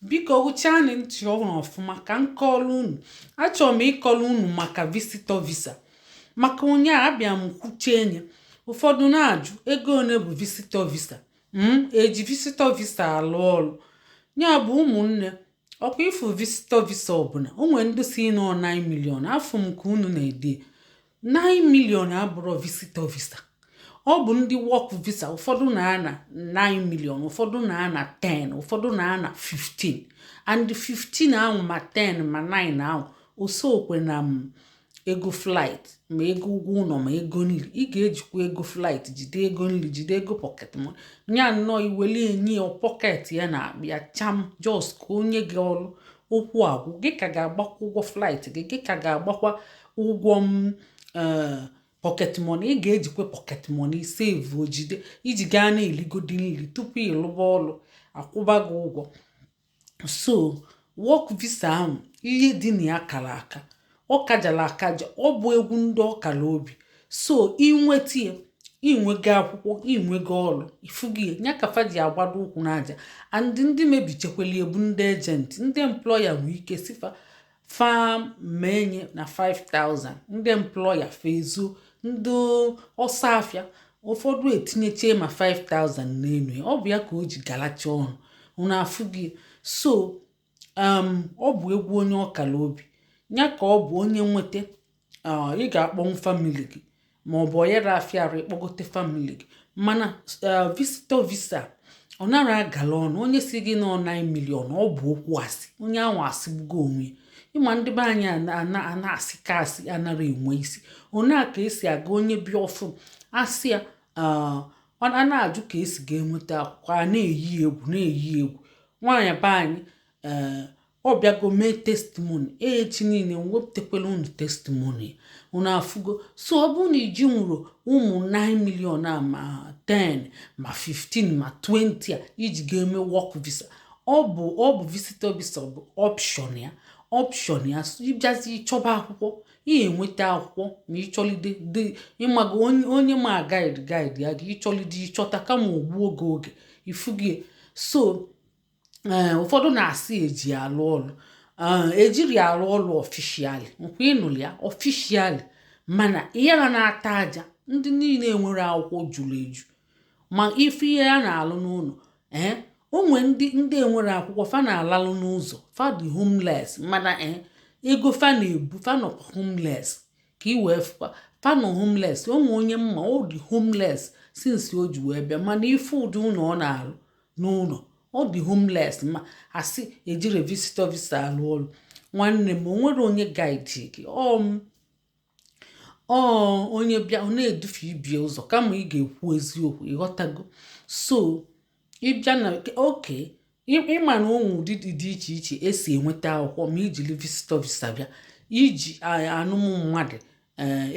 Biko gụchaanụ ntị ọhụrụ ọfụma ka m kọọrọ unu. Achọrọ m ịkọrọ unu maka visitor visa, maka onye a abịa m kwuchie nye. Ụfọdụ na-ajụ ego one bụ visitor visa. M eji visitor visa alụ ọrụ? Ya bụ, ụmụnne, ọkwa ifu visitor visa ọbụla o nwere ndị si nọ 9 million. Afọ m ka unu na-ede 9 million abụrọ visitor visa, ọ bụ ndị work visa. Ụfọdụ na-ana 9 million, ụfọdụ na-ana 10, ụfọdụ na-ana 15, and 15 ahụ ma 10 ma 9 ahụ osokwe na m ego flight, ma ego ụgwọ ụlọ, ma ego nri. Ị ga-ejikwa ego flight, jide ego nri, jide ego pocket money ya. Nnọọ iweli enyi ya pocket ya na-akpịa cham, just ka onye gị ọrụ okwu agwụ gị ka ga-agbakwa ụgwọ flight gị, gị ka ga-agbakwa ụgwọ m pocket money. Ị ga-ejikwa pocket money save, jide iji gaa na-eligodi nri tupu ịlụba ọrụ akwụba gị ụgwọ. So work visa ahụ, ihe dị na ya kara aka, ọ kajara akaja. Ọ bụ egwu ndị ọkara obi. So inweta ya, inwego akwụkwọ, inwego ọrụ, ifugi ya ka fa ji agbado ụkwụ n'aja. And ndị mebichekwala ebu ndị agent, ndị employer nwee ike sifa fa menye na 5000, ndị employer fezuo ndị ọsọ afịa. Ụfọdụ etinyeche ma 5000 n'elu ya. Ọ bụ ya ka o ji galacha ọnụ unu afụgi. So ọ bụ egwu onye ọkara obi ya ka ọ bụ. Onye nweta, ị ga-akpọnwụ family gị, ma ọ bụ oyere afịara ịkpọgote family gị. Mana visitor visa, ọ nara agala ọnụ. Onye si gị nọ 9 million, ọ bụ okwu asị. Onye ahụ asịgbugo onwe ya. Ịma ndị be anyị ana asị ka asị anara enwe isi. One a ka esi aga onye bịa ọfụ asị ya, a na-ajụ ka esi ga-enweta akwụkwọ, a na-eyi egwu, na-eyi egwu. Nwaanyị be anyị, ee, ọ bịago mee testimony echi niile, wepụtakwala unu testimony unu afụgo. So ọ bụrụ na iji nwụrụ ụmụ 9 million a, ma 10 ma 15 ma 20 a iji ga-eme work visa, ọ bụ visitor visa bụ option ya, option ya. Ịbịazi ịchọba akwụkwọ, ị enweta akwụkwọ ma ịchọlide dị ịmago onye ma guide ya gị ịchọlide ịchọta kama ogbu oge oge ifugie. So ee, ụfọdụ na-asị eji alụ ọrụ, ejiri arụ ọrụ officially. Nkwa ịnụrụ ya officially, mana ihe ha na-ata aja, ndị niile nwere akwụkwọ juru eju ma ife ihe a na-alụ n'ụlọ. Ee, onwe ndị enwere akwụkwọ fa na-alalụ n'ụzọ, fa dị homeless, mana ee, ego fa na-ebu, fa nọkwa homeless ka ị wee fụkwa fa nọ homeless. Onwe onye mma, ọ dị homeless since o ji wee bịa, mana ife ụdị ụlọ ọ na-alụ n'ụlọ, ọ dị homeless. Ma asị ejiri visitor visa alụ ọrụ, nwanne m, o nwere onye guide gị. Ọ onye bịa, ọ na-edufe ibie ụzọ kama ị ga-ekwu eziokwu, ịghọtago? So ịbịa na oke ịma na ụmụ ụdị dị iche iche esi enweta akwụkwọ, ma ijiri visitor visa bịa, iji anụmụ mmadụ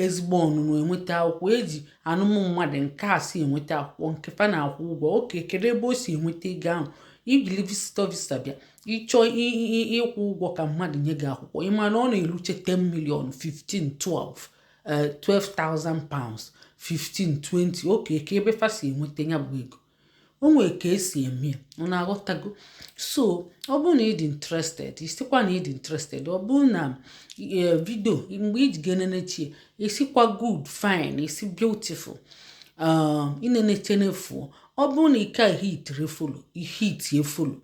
ezigbo ọnụnụ enweta akwụkwọ, eji anụmụ mmadụ nke a si enweta akwụkwọ nke fa na-akwụ ụgwọ. Oke, kedu ebe o si enweta ego ahụ? Ijiri visitor visa bịa, ịchọọ ịkwụ ụgwọ ka mmadụ nye gị akwụkwọ, ịma na ọ na-eruche 10 million, 15, 12, £12,000, 15, 20. Oke, ka ebe fa si enweta ya bụ ego? O nwere ka esi eme ya, ọ na-aghọtago? So ọ bụrụ na ị dị interested, isikwa na ị dị interested. Ọ bụrụ na video mgbe iji ga-enenechie, esikwa good, fine, isi beautiful, ineneche nefuo. Ọ bụrụ na ike a hitire follow, ihitie follow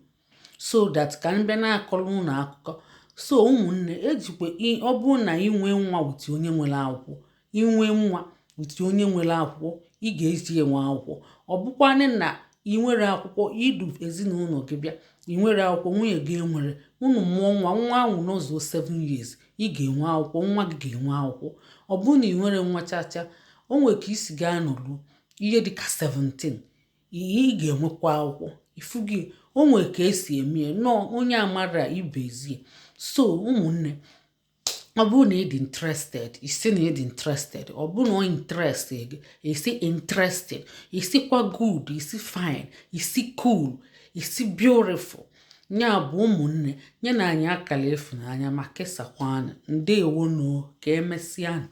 so that ka m bịa na-akọrọ unu akụkọ. So ụmụnne, ejikwa ọ bụrụ na ị nwee nwa with onye nwere akwụkwọ, inwe nwa with onye nwere akwụkwọ, ị ga-eji enwe akwụkwọ. Ọ bụkwanị na ị nwere akwụkwọ, idu ezinụlọ gị bịa, ị nwere akwụkwọ, nwunye gị enwere, unu mụọ nwa, nwa ahụ nọzuo 7 years, ị ga-enwe akwụkwọ, nwa gị ga-enwe akwụkwọ. Ọ bụrụ na ị nwere nwa chacha, o nwere ka isi gaa nọruo ihe dịka 17, ị ga-enwekwa akwụkwọ ifu gị. O nwere ka esi eme ya nọọ, onye amara ibezie. So ụmụnne, ọ bụrụ na ị dị interested, isi na ị dị interested. Ọ bụrụ na ọ interest gị, isi interested, isikwa good, isi fine, isi cool, isi beautiful. Ya bụ, ụmụnne, nye na anyị akara ịfụnanya ma kesakwanụ. Ndewonu, ka emesịa.